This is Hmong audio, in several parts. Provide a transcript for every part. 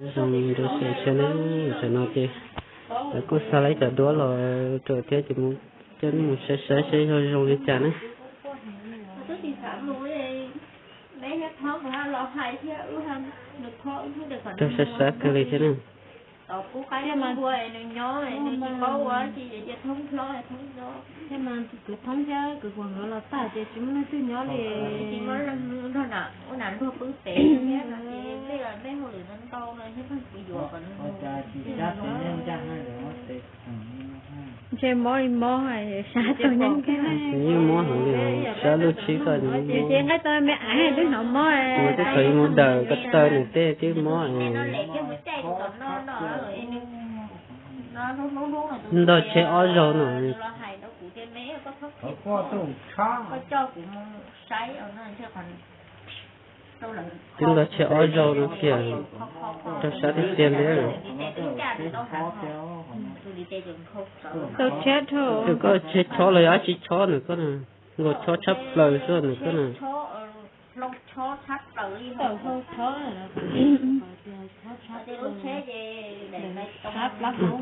Zoo rau sawv daws ne, tam no ces lawv kuj xa lawv cov duab los rau thiab ces mus coj nej mus saib saib seb yog zoo li cas ne. Rau sab sab kawg li thiab ne. Thiab mas kwv Thoob thiab kwv Huas nkawd los tag ces tsis muaj leej twg nyob li. Ntshe mob li mob, sab tau nyob. Yeej mob heev li, sab lub tshib koj ces nqaij tau me aiv twb hnov mob. Mus tej thaum mus dawm ko taw nws tej twb mob. Ntog tsheb ob zaug no. Twb ntog tsheb ob zaug no kiag, rau sab tiag tiag li. Tau tsheb dhau. Koj tsheb chob los yog dab tsi chob nws koj na? Nkaus chob tshab plaws xwb nws koj na. Tau hau chob, sab plab hau.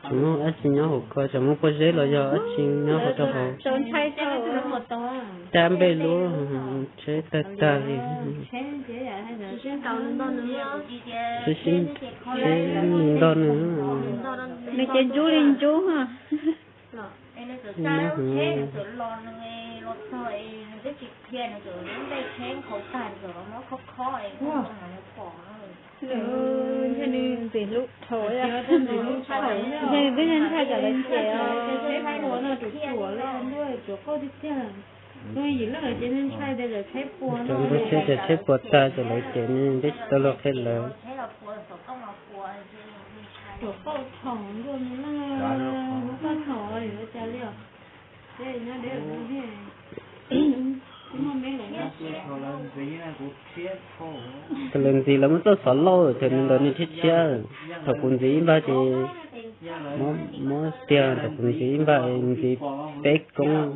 Tsis muaj dab tsi nyob hauv ko, tsis muaj pob zeb los yog dab tsi nyob hauv rau hauv. Cab npej lub tsheb tag tag li. Tsis sib ntog nws. Nws ces ntsub li ntsub. Ntshe nws ntxim hlub dhau, ntshe nws twb ntshai tsam lawv cem os. Tsuas qauj tiag tiag. Tus yim leej lawv ces ntshai tias lawv tsheb puas no. Tus tsheb, tus tsheb puas tag ces lawv cem ne, peb tsis tau luag qhia lawv. Tsuas qauj thaum ntuj no na, qauj thaum yuav cas li os. Ces nyob deb lawm no thiab. Tsis muaj me lawm. Thaum lawv ntxiv lawv muab txoj xov lauj, thaum ntawd nws tshiab tshiab. Thaum kuv ntxiv ib npag ces mob tiag, thaum kuv ntxiv ib npag ntxiv peb koob.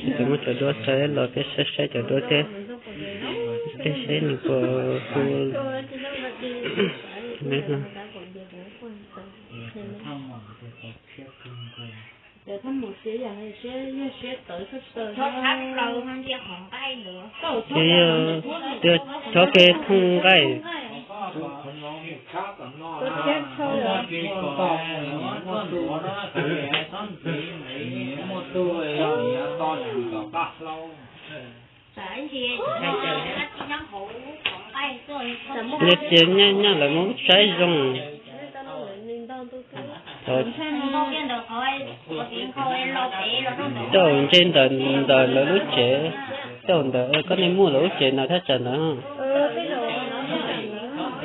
Ces muab cov duab saib los thiab saib saib cov duab thiab, thiab saib nws puas hu. Ces yog, yog chob ke thooj nqaij. Yog tias nyaj nyaj lawv muab saib zoo. Tej zaum ntshe ntawm, ntawm lawv lub tsev, tej zaum ntawm koj niag muam lawv lub tsev ntawd thaj tsam ntawd.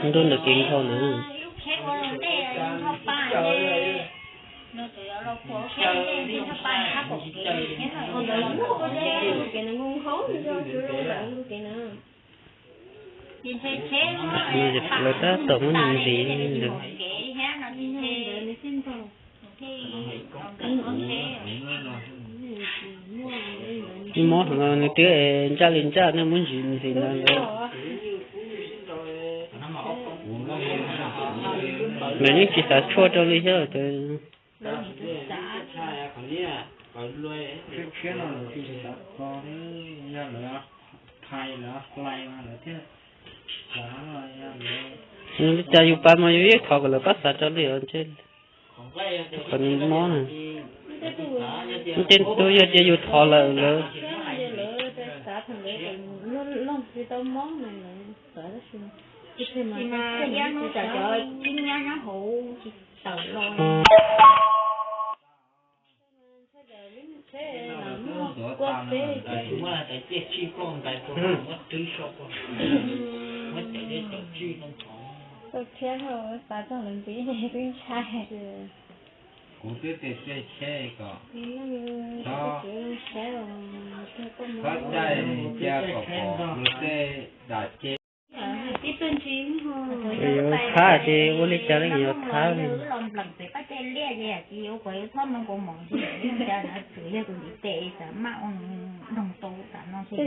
Ntuj ntawm kev nkhaus ntawd. Lawv tab tom muab nws ntxiv ntawd. Mob heev, nws twb ntsaj li ntsaj nej muab ntxiv ntxiv ntawd lawm. Lawv yeej tsis xav tshuaj rau li thiab. Li cas yus pab mas yus yeej thov kom lawv pab xav rau li os ntshe. Qhov nws mob na, ntshe tus yog tias yus thov lawm lawv. Tau thiab, xav txog lawv ntxiv twb ntshai. Kuv twb tias tej tsheb kom txhob, txhob caij cia kom pom luag tej dam ceg. Yuav thab ces ua li cas los yuav thab li. Tej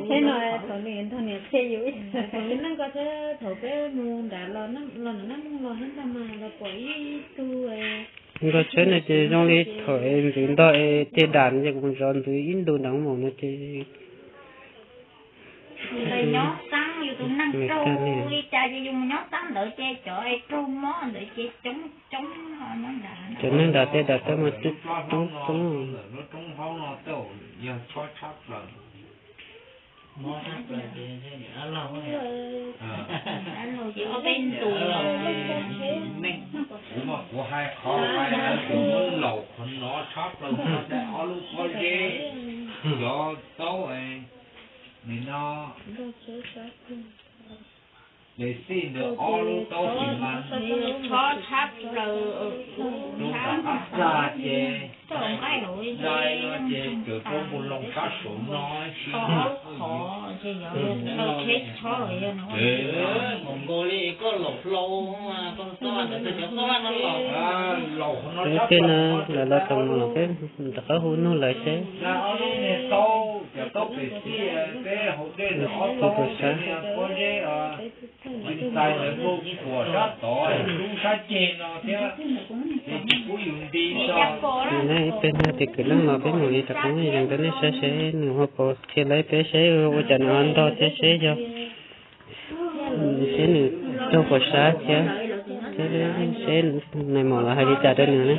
tsheb no thaum nws nrog niam qhia yus ib txwm, thaum nws neej ko thiab thaum peb mus nram los los nram Naj Moos los thiab ntag mas los pom ib tug. Nrog tsheb no ces zoo li thaum es ntxwv ntog es tiag dam no ces kuv zov ntxwv ib ntu nram Naj Moos no ces. Nyob xab yus tus neeg raug li cas ces yus mus nyob xab ntawd ces cov raug mob ntawd ces coob coob. Cov neeg nram tej dam tab mas coob coob. Kuv hais qhov hais lawv tus muab laus qhov no tshab plaws, muab ob lub pob zeb, cov taub, nim no, de xij ntawd ob lub taub sis mas, tshab plaws, rau nram qab txag ces, dai no ces cov rau mus loo sab saum no sis. Tej no lawv los tau mus los peb rov qab hu nug lawv seb. Hu puas sab. Ib pliag no ib tug kwv leej los peb mam li rov qab yees rau nej saib seb nws ho puas qhia lawv peb seb ua cas nws ho ntog thiab seb yog, seb nws raug puas sab thiab, thiab seb nais maum los hais li cas rau nws na.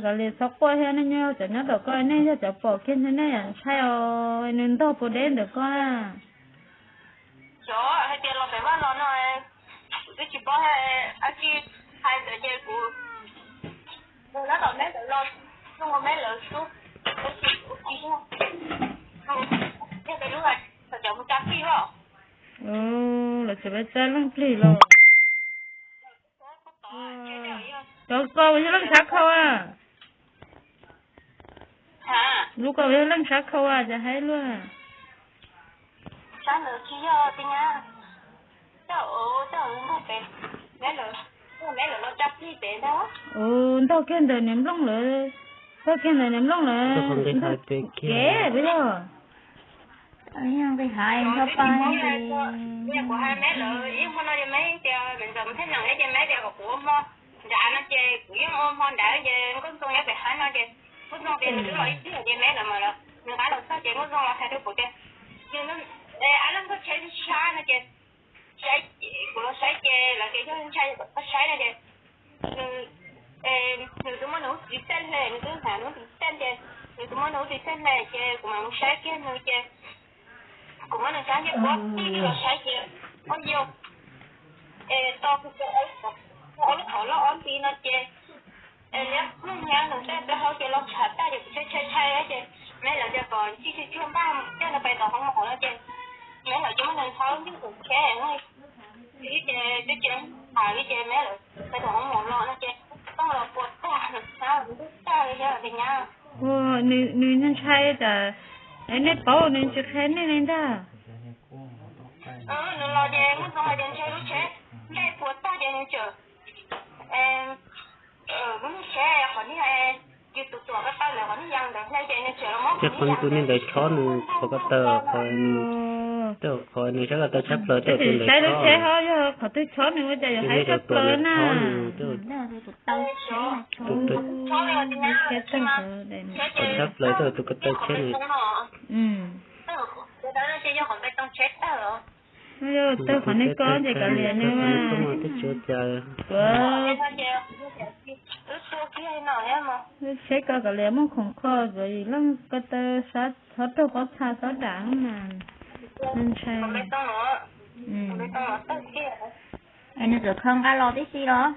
Kav liam txhob quaj thiab, nej nyob cov nyob tom ko nej yog cov pom kiag ntag, nej ntshai os, nws ntog puas deb ntawm ko na. Cov hais tias los pem Vaj Los no, kuv twb tsis paub, ab tsi hais ntawd ces kuv mus nyob tom meb ntawd los, mus ua meb lawv xub, tab sis kuv tsis yog, yog peb lub hais cov mus tsa fij os. Lawv tseem pab tsa leej plig los. Cov ko yog leej sab khau a. Lub ko yog leej sab khau a, cas haib luaj. Ntog kiag ntawm niam nplooj lawm, ntog kiag ntawm niam nplooj lawm, ntog kev peb yog. Nqis hav nrog pab. Kuv hais meb lawv ib hmo no ces meb tias ntxawm thiab nees ces meb tias kom kuv ua hmo nrad no ces kuv yeej ua hmo nrad ces Nkauj Ntxoo nyob pem hav no ces Nkauj Ntxoo tias nws twb los ib pliag ces meb lawv mas nws nqa los txog ces Nkauj Ntxoo los hais rau kuv tias, ab leej ntog tsheb sab no ces kuv los saib ces lawv tias yog ntshai kom koj saib no ces nws twb muab nws lub txiv xej hle, nws twb hnav nws lub txiv xej ces nws twb muab nws lub txiv xej hle ces kuv mam mus saib kiag nws ces kuv muab nws sab ncej puab tij los saib ces ob yau, es to kuv ob lub qhov loj ob nti no ces liab ploog nyob nws tej plaub hau ces los tshav tag ces kuv ntshai ntshai ntshai ces meb lawv tias kom ntsis tsuag tsuag npaj coj nws pais tom hoo maum no ces meb lawv ces muab nws nthab ncig tus tsheb no ces twb tsis tau tham li ces meb lawv pais tom hoo maum los no ces tooj los puas tag, nws nab los ntuj tag li thiab tias nyab. Nws ntshai tas, nej paub nws tsis qhia nej li ntag. Nws los ces Nkauj Ntxoo hais tias ntshe lub tsheb nplej puas tag ces nws tseem, lub niag tsheb qhov niag, yus tus tuam ko taw ntawd qhov niag yas ntawd hle ces nws tseem los muab qhov niag yas ntawd chob nws qhov ko taw, qhov nws, tej qhov nws sab ko taw tshab plaws, tej tus ntawd saib lub tsheb ho yog qhov twg chob nws ua cas yuav haib tshab plaws na. Qhov tshab plaws tej tus ko taw tsheb nws. Tawg qhov nej ko ces kav liam nws mas. Tsheb ko kav liam muaj khoom kho, leej ko taw xob raug pob txha xob dam mas ntshai. Nws txawm kho nqa los tib si los.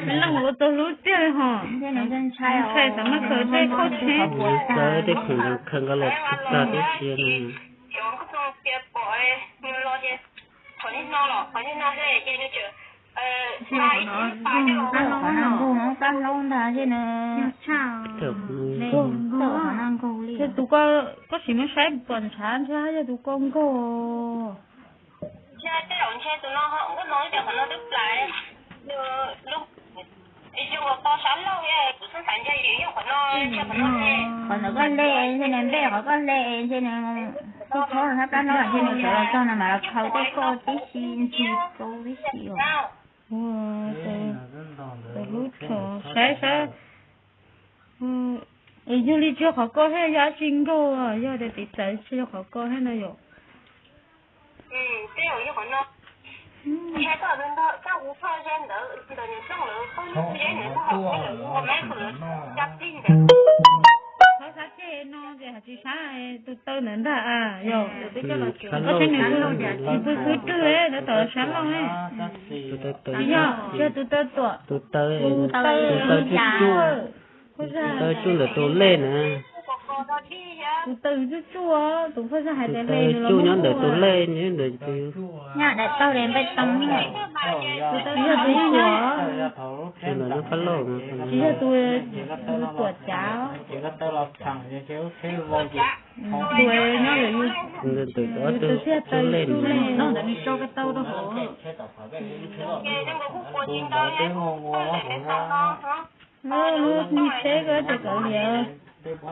Leej ua tau hlub tiag li hos. Ntshai xav muab khaws tej khoom tsheb, khaws tej khoom khaws nqa los tag tib si no. Cia pom nws los ces qhov niag no los qhov niag no xwb ces nws tseem, qhov no nkaug no tab hlaub ntag ces nws, qhov no nkaug li. Ces tus ko, koj sim muab saib pom ntshav ntshe yog tus ko nkaug. Ntshe tej zaum ntshe tus no nkaug no ces qhov no twb plam. Nws, nws, yog uas to sab laug, kuv xav ntshe yog qhov no, ntshe qhov no. Qhov ntawd koj hle ntshe nws npej, qhov koj hle ntshe nws, koj txhob rau sab plab no ntshe nws sawv los txog no mas los khaws tej koj tib si ntsis kau tib si os. Ua, tus hlub tso, saib saib. Es yog li tsis yog qhov ko thiab yog dab tsi nkaug, yog tias tiv txawv tsis yog qhov ko thiab no yom. Qhov sab ceg no ces hais tsis sab tus taw ntawd ntag a yom. Koj saib nws pw xub rwg tab tom sab laug. Tsis yog, yog tus taw tuam, tus taw, tus taw cuj cuaj, tus taw cuj ntawm tus lej na. Tus taw cuj cuaj, tus phaj zaj hais tias hle nws los cuj nyob ntawm tus lej, nyob ntawm tus, nyaj daim taug li npej too. Tsis yog tus cuaj cuaj, tus ntawm nyob phab lauj, tsis yog tus, tus tuam cav. Tus nyob ntawm tus, tus thiaj taw cuj lej no. Tus ntawd nws tso ko taw rau hauv. Tus ntawd peb ua ua hauv no. Lub, lub tsheb ko ces kav liam. Ces hlub,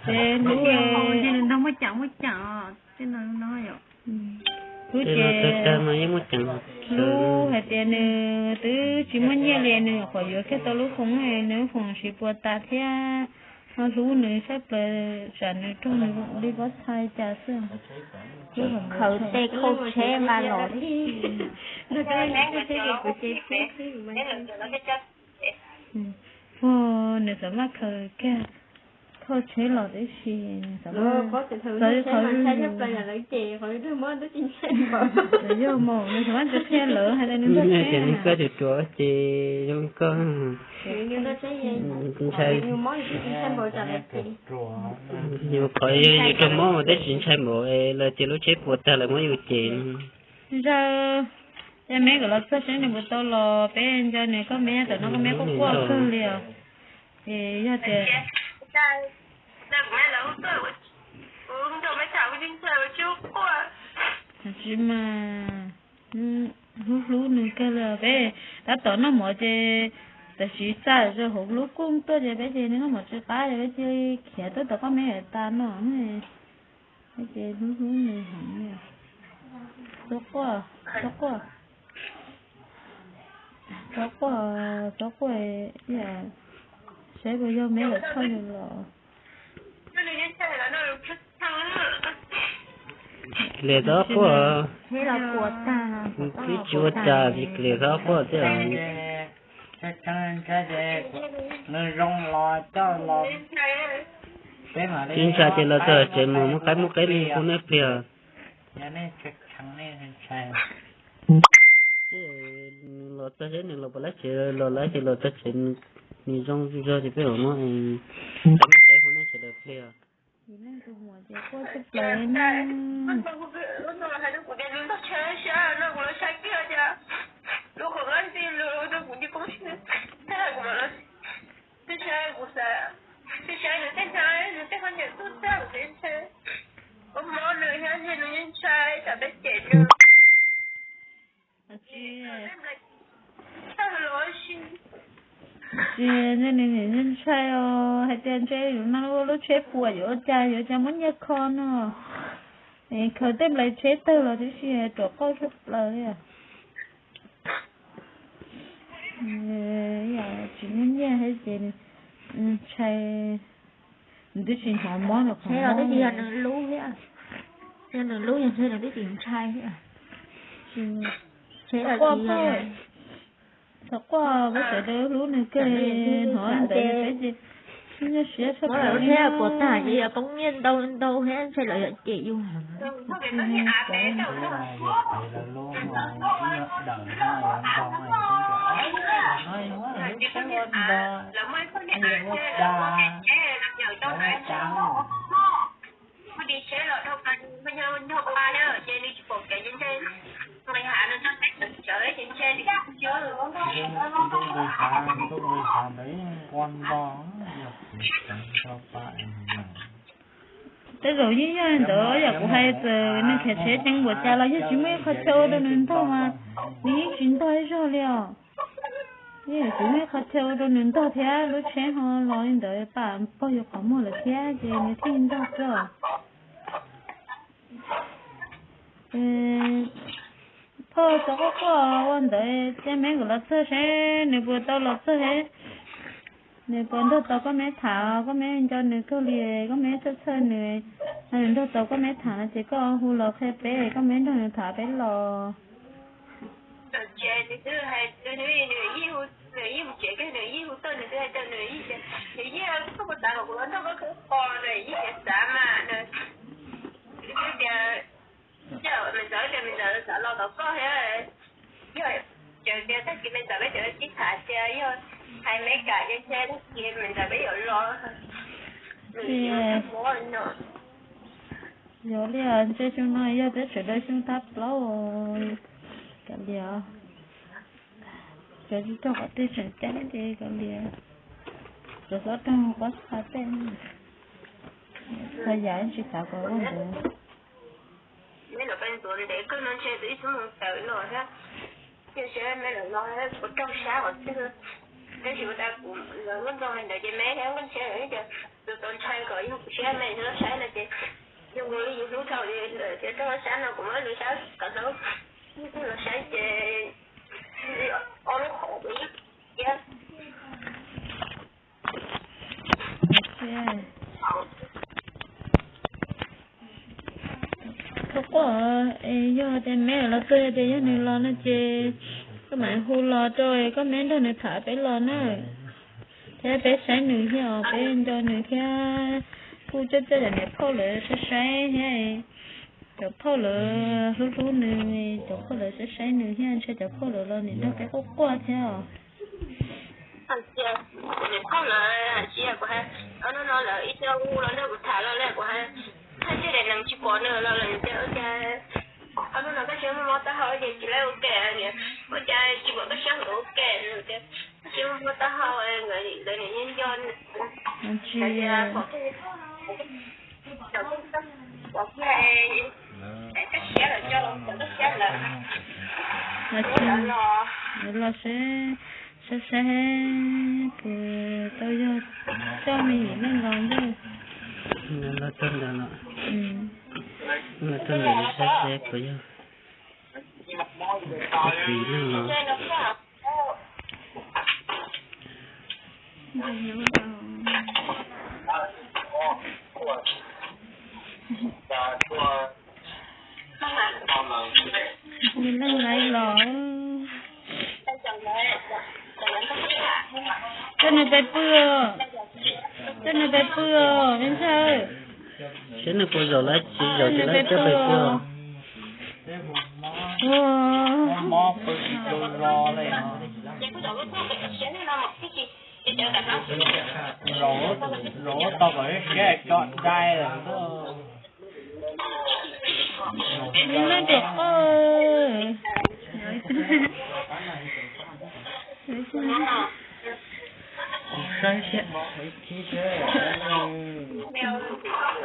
ces nws nrog muaj ceem muaj ceem os, tej no no yom. Hlub ces, hlub hais tias nws twb tsis muaj nyiaj li, nws nyuam qhuav yuav kiag tau lub foos, nws lub foos siv puas tas thiab. Ho hlub nws tshaj plaws, tsam nws raug nws li pob txha cas xwb. Khaws tej khauj tsheb nqa los. Ua, nws xav maj khaws kiag khauj tsheb los tib si, nws xav maj, xav qhov, yog mas nws xav maj tsis qhia lawv hais tias nws ntshai ces nws koj tsuas ruam ces zoo li koj ntshai. Yus qhov yus raug mob mas twb tsis ntshai npaum lawv tias lub tsheb puas tag lawv muab yus cem. Zaws, yog meb kom los txog seb nws puas tau los, peb nco nws, koj meb tam no koj meb quaj quaj kawg li os. Es yog tias, tsis mas, hlub hlub nws kawg li. Peb tab tom noj mov ces tam sim xa zog hauv lub kooj tuaj ces peb ces noj mov tsis qab ces peb cia li khiav tuaj tom koj meb tas no. Peb ces hlub hlub nws heev li. Txhob quaj, txhob quaj, txhob quaj, txhob quaj, saib puas yog meb lawm tshaj nws los. Cia li txhob quaj, twb tsis ua cas, cia li txhob quaj thiab. Tsis ntshai ces los txog tsev mus muab qaib muab qeb li hu nej pliag. Los txog seb nws los puas lab tsev, los lawm ces los txog tsev, nws zoo zog ces peb mam muab qaib muab qeb hu nej sawv daws pliag. Leej tus muam ces quaj tshaj plaws li na. Tsis, tsis, nws ntshai os, hais tias ntshe yuav no lub tsheb puas yuav ua cas, yuav ua cas muab nyiaj kho no. Khaws tej nplais tsheb tawg los tib si, ruam qauj tshaj plaws li. Tsis muaj nyiaj thiab ces ntshai, nws twb tsis hnov mob los qhov no twb tsis yog nws lub thiab, yog nws lub yog ntshe nws twb tsis ntshai thiab. Txhob quaj, peb sawv daws hlub nws kawg, hnov ntawd peb ces nyuaj siab tshaj plaws li. Thiab puas tag ces yog poob nyiaj ntau ntau thiab ntshe lawv yuav cem yus. Tej zaum yeej yog li ntawd, yam kuv hais txawm nws khiav tsheb ceev npaum cas los yog tsis muaj ib qho chaw ua rau nws ntog mas nws yeej tsis ntog ib zaug li os. Yeej tsis muaj ib qho chaw ua rau nws ntog thiab, lub tsheb ho los li ntawd pam pog yus qhov muag lawm thiab ces nws thiaj ntog xwb. Phauj, txhob quaj quaj ua ntawd, cia Meb nkawd los txog seb nws puas tau los txog thiab. Nws puas nrog tau koj Meb tham, koj Meb nco nws kawg li, koj Meb txhawj txhawj nws. Nws nrog tau koj Meb tham no ces koj hu los qhia peb, koj Meb nrog nws tham peb los. Ces nws twb hais, nws yeej hu, nws yeej hu tsev kiag, nws yeej hu tuaj, nws twb hais tias nws yeej, nws yeej koj puas xav kom kuv los nrog koj khawb qos, nws yeej xav mas nws, nws twb tias, me ntxawm tias me ntxawm xav los tom koj thiab. Yog ces tias tag kis me ntxawm peb cov sib tham tias yog hais Meb kam ces tag kis me ntxawm peb yuav los. Yog li, ntshe xyoo no yog peb sawv daws xyoo thab plaub, kav liam, cov tsis raug qhov twg tseem ceeb ces kav liam, cov txhob raug pob txha tej, txhua yam tsis xav kom ua ntawd. Meb los peb ntxuav ntev kawg no ntshe txog ib xuab moos tawm no thiab. Tiam sis Meb los no kuv raug sab qhov twg, tab sis ua cas kuv los muab nrog li ntawd ces Meb thiab Nkauj Ntshiab lawv tias tus tau ntshai kom yog kuv siab me los saib no ces yog kuv yus hlub dhau li ntawd ces raug sab no kuv muab lub sab kom hlub, yog kuv los saib ces ob lub qhov kuv ib tiab. Koj quaj, yog tias Meb los txog tias yog nws los no ces koj mam hu los rau koj Meb nrog nws tham peb los na. Thiab peb saib nws thiab os, peb nco nws thiab, kuj coj coj cov niam phauj lawv saib saib thiab, cov phauj lawv hlub hlub nws, cov phauj lawv saib saib nws thiab, ntshe cov phauj lawv los nim nrog peb quaj quaj thiab os. Niam phauj lawv hais tias kuv hais, ob hnub no lawv ib co hu los nrog kuv tham los lawm kuv hais, thaij tej daim nees tsis pom nws los lawm tias ua cas ob hnub no koj siab mob mob taub hau ces tsis laib ua ke, ua cas tsis pom koj siab hauv ua ke, koj siab mob mob taub hau, lawv nim nco nco nws. Los saib saib puas tau yog coj me yim neej los ntej. Los txog ntawd los, los txog ntawd saib saib puas yog yim neej los. Yim neej laiv los, coj nws pais pw, coj nws pais pw, me ntxhais. Saib nws puas zaum lawm, tsis zaum ces lawv coj pais pw. Zaum tau kom siab tso dai lawm. Nws leej ruam qoj,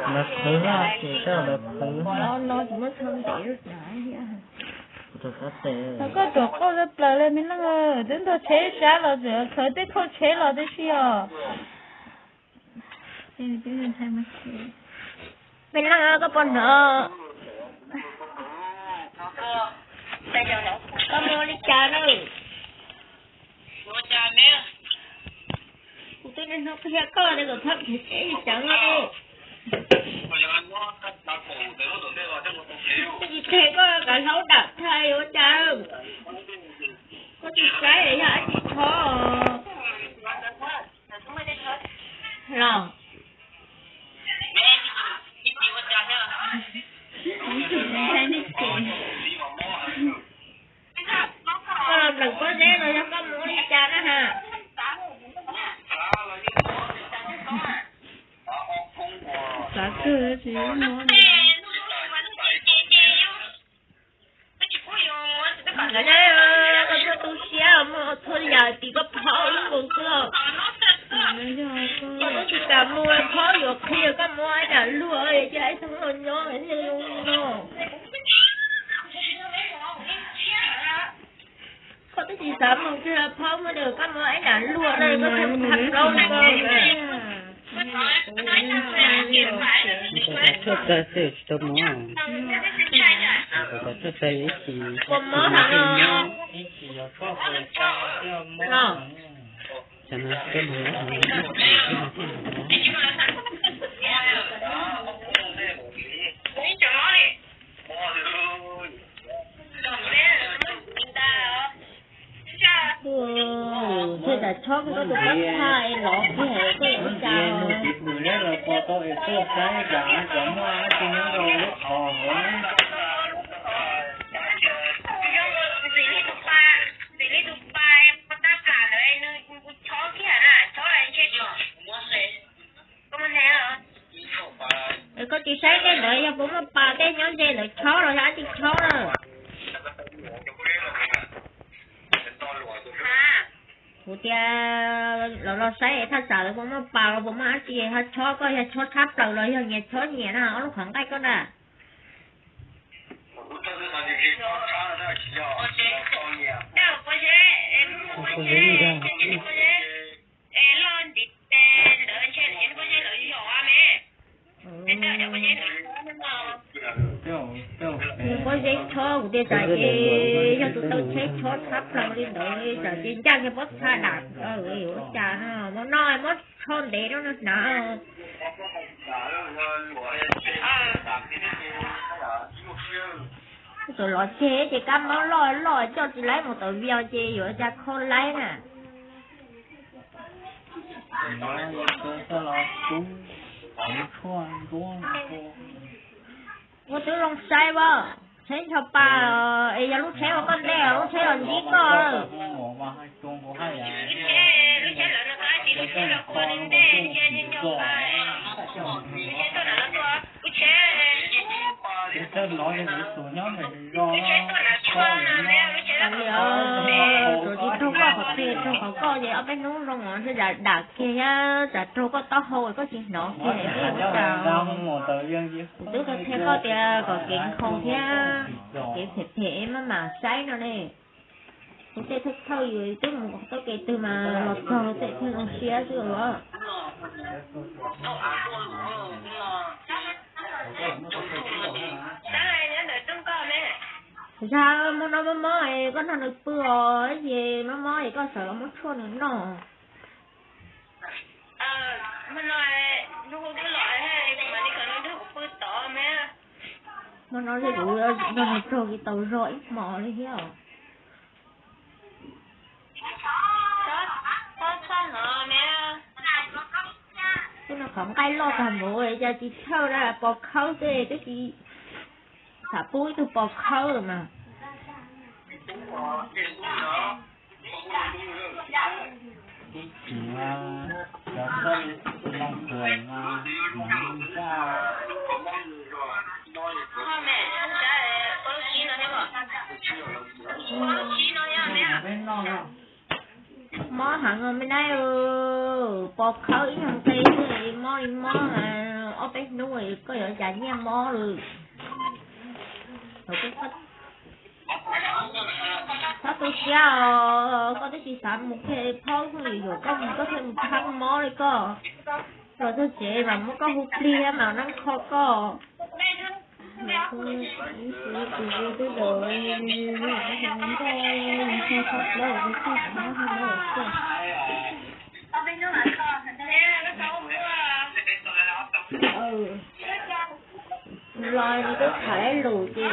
lawv qhwv laj ces coj lawv qhwv. Koj ruam qoj tshaj plaws li me leej, twb ntog tsheb sab los tseem khawv tej khauj tsheb los tib si os. Me leej, koj puas hnov? Koj mus li cas na? Kuv twb niaj hnub qhia koj tias kom txhob khiav tsheb li cas no. Twb tsis tseg koj kav hlaub dam thaiv ua cas? Koj tsis saib yog dab tsi thov los. Koj los nplawm pob zeb los yog koj mus ua li cas na ha? Xav kawg tsis muaj. Koj txhob tu siab, muaj txhua yam tim koj phau lub nkaus xwb. Koj twb tsis kam mus, Phaub yuav qhia koj muab ib daim luag cia ib tug los nyob thiaj zoo no. Koj twb tsis xav mus kiag los Phaub, muab koj muab ib daim luag no koj thiaj mus tham plaub koj. Tshuaj txawg xwb tsis tau mus. Tshuaj txawg ib chim, ib chim yog tshuaj txawg. Tus tshob koj tus pob txha es lov kiag koj yuav ua cas? Tus pw lawm los pom tau es tuaj saib cas cov muaj dab tsi nyob rau lub qhov hauv. Es koj tsis saib tej ntawd yog puas muaj pas tej nyob ze ntawd chob los yog dab tsi chob na? Kuv tias los los saib thaj tsam lawv puas muaj pas los puas muaj dab tsi ho chob koj, yog chob tshab plaws los yog nyias chob nyias na ob lub qhov nqaij koj na. Nws pob zeb chob kuv tias tsam ces yog tus taw tsheb chob tshab plaws li ntawd tsam ces ncaj kiag pob txha dam ua cas no, mus no muab tsho ntev rau no hnav. Tus los tseg ces kab mob loj loj coj tsis laib mus tawm vias ces yuav cas kho laib na. Ua twb zoo saib as, tsheb ncho pa es yog lub tsheb uas koj ntej lub tsheb los ntsib koj. Tsis raug koj qhov twg, raug qhov koj ces ob peb hnub zoo os, ntshe dam kiag thiab tsam raug koj taub hau koj tsis hnov kiag. Kuv twb qhia koj tias kom kev nkhaus thiab kev phem phem maj mam saib no ne. Kuv tej thawj thawj yus twb mus tau kev twg mas los txog tej thiaj zoo siab xwb os. Zag hmo no mob mob es koj nrog nws pw os, ces mob mob es koj sawv los muab tshuaj nws noj. Hmo no kuv nrog nws raug tsis tau zog ib hmos li thiab. Twb no qhov nqaij loj tag npaum cas tsis tshawj na, pos khawb xwb twb tsis xam pub ib tug pos khawb mas. Ib chim cov txawj noj kawm mas mus ntsaj. Peb noj no. Mob heev me nab, pos khawb ib nyuag nqe xwb mob li mob, ob peb hnub koj yuav cas nyiaj mob lawm. Txhob tu siab os, koj twb tsis xav mus thiaj phaub xwb, yuam koj mus koj thiaj mus tshab mob li koj. Los txog tsev mas muab koj hu plig thiab mas neeb kho koj. Los nws twb tham ib lus ces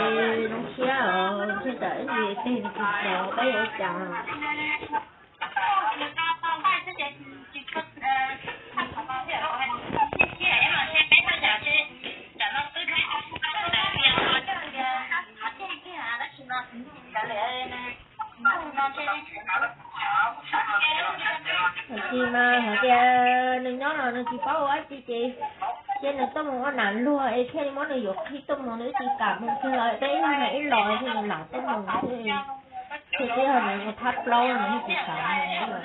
zoo siab os, ntshe tsam ib ntsis tej nws tsis txaus peb yuav ua cas. Hais tias mas hais tias nws nyob los nws tsis paub ua dab tsi ces, ces nws tuaj mus ua nam luag es thiaj li muab nws yuam qhib tuaj mus, nws twb tsis kam mus kiag los peb ib leeg ib los thiaj nws lam tuaj mus thiaj, thiaj tib yog nws mus thab plaub nws thiaj tsis kam mus.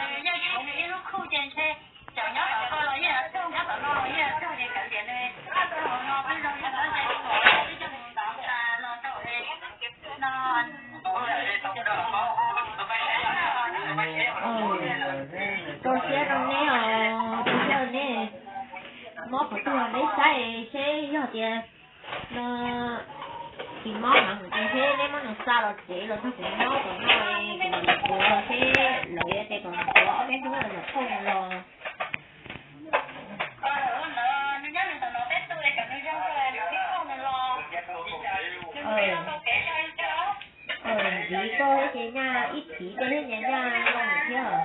Rau siab rau neb os, rau siab rau neb. Mob qhov twg los neb saib seb yog tias no tsis mob heev ces seb neb muab nws xa los tsev los txog kuv nyob tom no, kuv mam li tuav seb lawv yuav tias kom tuav ob peb hnub los yog thauj nws los. Ntxiv koj thiab ces nyaj ib thiv tej thiab nyaj nyaj loj thiab.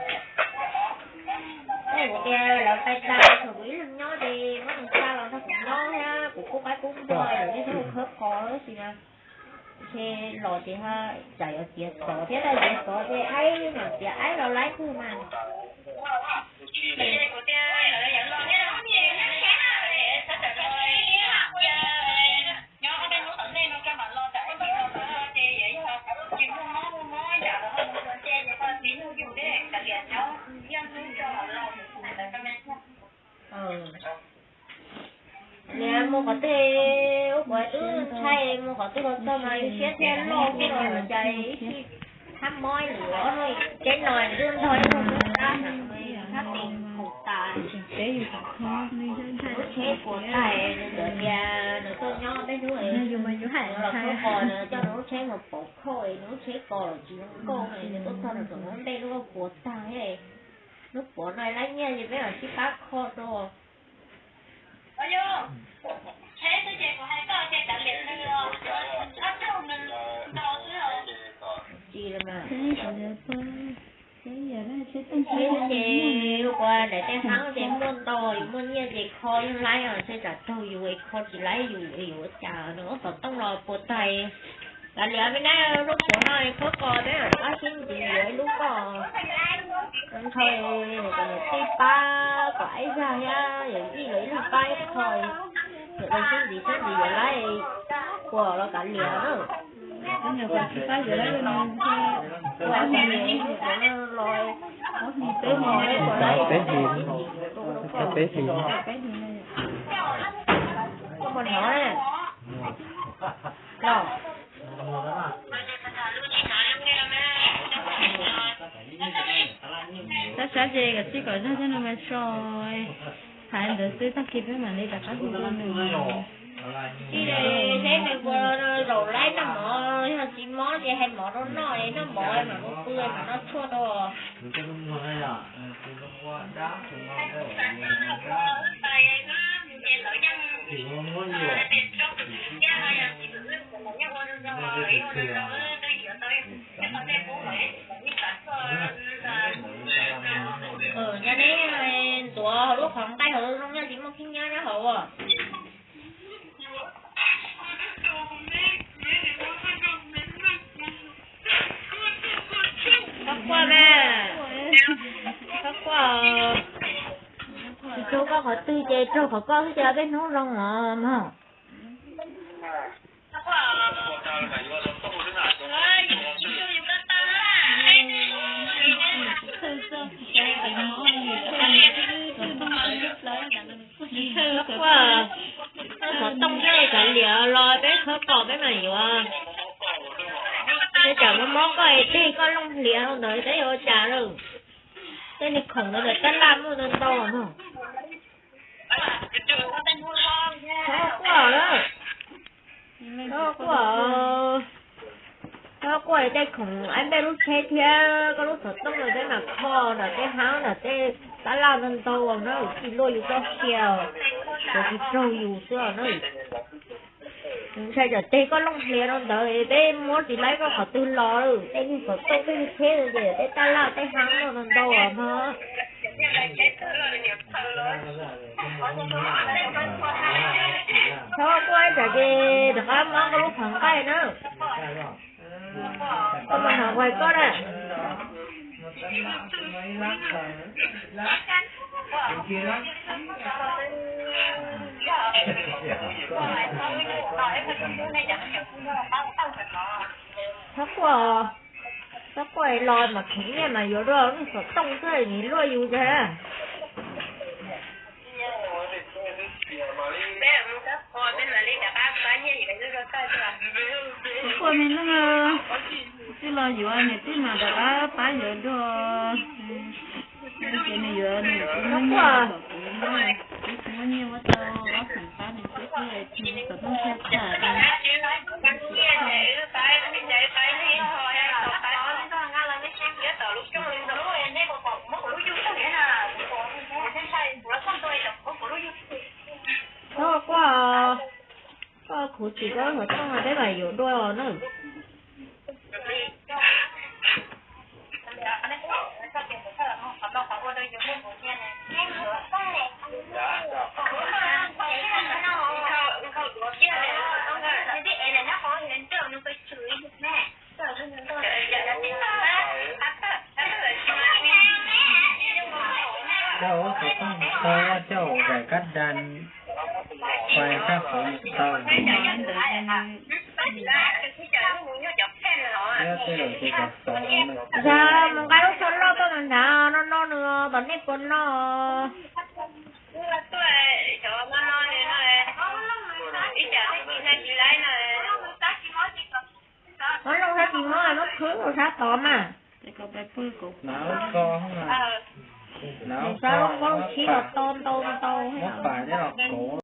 Tej kuv tias lawv pais tas thaum kuv ib leeg nyob ces muab nws xa los nrog kuv nyob thiab kuv kub qaib kub npog lawm thiab kuv khawb qos tab sis mas ces los ces tsam yuav txiav xov thiab, txiav xov ces aib mam txiav aib los laib kawg mas. Niam mus qhov twg, ub, kuv twb ntshai mus qhov twg los txog mas yus siab thiaj loj thiab los cas ib sij hab mob ib lwm ob hnub, teb no twb ntog ib hnub tab heev, tab tis puas tas. Lub tsheb puas tag, nws txawm tias nws tuaj nyob peb hnub, nws los khawb qos, nws coj nws lub tsheb mus pauv khoj, nws lub tsheb ko los tsis zoo nkauj, nws tuaj txog nws tseem muab npej lub puas tag. Lub puas no lab nyiaj ces peb mam sib pab kho rau. Tsis los mas. Tsheb ces ua daim tej hab ces muaj ntau, yus muaj nyiaj ces kho yeej laib os, tsheb tsam raug yus es kho tsis laib yus es yuav ua cas no, xov tooj los puas tag. Kav liam me nab, lub puas no khawb qos peb mam pab sib ntxiv yuav ib lub koj. Ntshe kom niam tij pab kom aib zag thiab yawm yij lawv ib leeg pab ib qho, yawm tau sib ntxiv sib ntxiv yuav laib puas los kav liam na. Ua kav liam, ua kav liam, los peb hlis, peb hlis, peb hlis. Koj puas hnov los? Sab sab ces kom txij kom zog thiab no mas so, hais ntawd xwb, tag kis peb mam li rov qab hu rau nws. Tsis, seb nws puas zaum laib noj mov, yog tsis mob ces hais mov rau noj, noj mov mam mus pw mam noj tshuaj rau. Yog neb ntxuav hauv lub qhov nqaij hauv zoo, yog tsis muaj phib nyab nyob hauv. Txhob quaj mas, txhob quaj. Tsis raug koj qhov twg ces raug qhov koj xwb ces peb hnub zoo os mog. Txhob quaj, xov tooj thiab kav liam los peb khawb qos peb mam yuav. Tej tsam mob mob koj es deg koj looj hliav rau ntawd peb yuav ua cas lawm. Tej niag khoom ntawd tab laj muaj ntau ntau no. Txhob quaj lawm. Txhob quaj, txhob quaj, tej khoom aib npej lub tsheb thiab koj lub xov tooj no peb mam kho ntawm tej hav ntawm tej tab laj ntau ntau na, tsis luaj yus txoj sia, tsuas tsis raug yus xwb na. Ntshai tsam teg koj looj hliav rau ntawd peb muab tsis laib koj qhov twg los, tej niag xov tooj tej niag tsheb ces tej tab laj tej hav no ntau ntau mog. Txhob quaj, ib tsam ces rov qab mob koj lub qhov nqaij na. Koj mas hais hais koj na. Txhob quaj, txhob quaj los mas kheev nyiaj mas yuav dua lub xov tooj xwb, luaj yus ntag. Ua me leej, twb los yuav niam tij mas rov qab pab yuav dua. Ces nws yuav nws tsis muaj nyiaj kom kuv muab, kuv tsis muaj nyiaj muab tau ob xeem pab nws thiab, kuv tsis muaj nyiaj kom noj thiab txhaj. Koj quaj, koj khuv xim koj mus thooj peb mam yuav dua na. Coj ua tus koj tau coj ua vais kab dan, fais kab qhov tau. Yog mus nqa lub tsho loj tuaj mus nrad no no nws tom nej puas no. Muab lub sab tsis mob, lub khwb lub sab tod mas. Hnav lub ko, hnav lub ko, muab pam, muab pam thiab los kauv.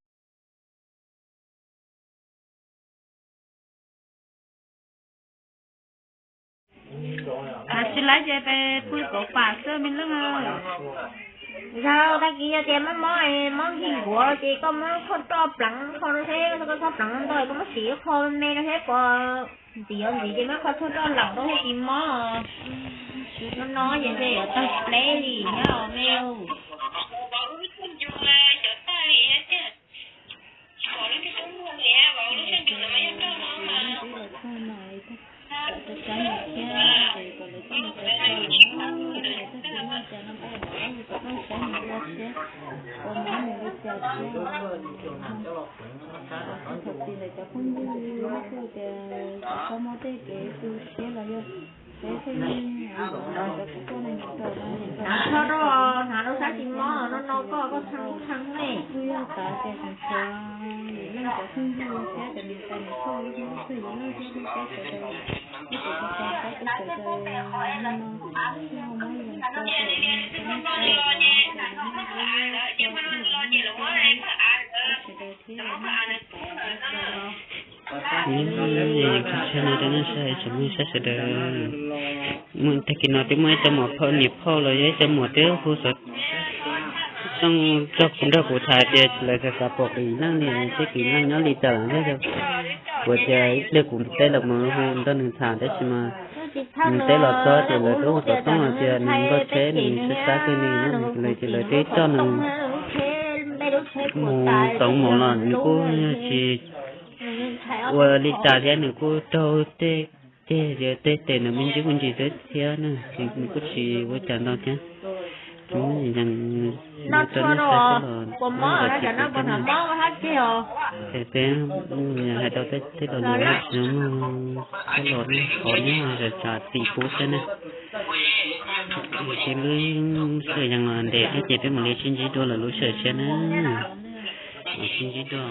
Hnav tsis laib ces peb pw kauv pam xwb me leej. Yog tag kis yog tias mob mob, mob nkig nkuav ces koj muab lub qhov roj pleev qhov no thiab, koj txhob pleev ntau, koj muab siv qhov me no thiab, puas ntxiv ntxiv ces muab qhov tshuaj roj leem rau thiaj tsis mob. No no ces ntshe yuav tag pleb li thiab os me. Thaum txij ntawm cov phooj ywg, cov phooj ywg tias txhob muab tej kev tu siab los yog kev pheej cov kuv tuaj neeg tau no, hnav rau sab tsis mob no no koj, koj txhawj txhawj ne. Kuj yog tas ces tseem tshuav yim leej cov phooj ywg thiab cov niam tais niam phauj lub hnub txog yim leej thiab thiab sawv daws, ib txwm tsis tau saib peb sawv daws no, muab yog tau tau nej sawv daws thiab. Tag kis no twb muaj ib co muam phauj niam phauj los yog ib co muam twb hu xov tooj nrog kuv tham tias lawv xav xav pom kuv yim leej li, seb kuv yim leej nyob li cas lawm thiab. Kuv tias ib pliag kuv teb los mus hu nrog nws tham tab sis mas nws teb los txog ces lawv twb hu xov tooj hais tias nws nkauj tsheb nws sab sab kawg li na, lawv ces lawv twb coj nws mus txoov mus los nws kuj tsis ua li cas thiab, nws kuj raug tej ceg tej tes nws me ntsis kuj ntsis xwb thiab na, ces nws kuj tsis ua cas ntau thiab. Ces muab yees rau nej saib xwb los ces peb hais tau tej lo lus tsis muaj coj los qhov nyob zam txim pub xwb na. Ces lub sij hawm yees los ntev thiab ces peb mam li sib ntsib dua lwm lub sij hawm tshiab na. Mam sib ntsib dua.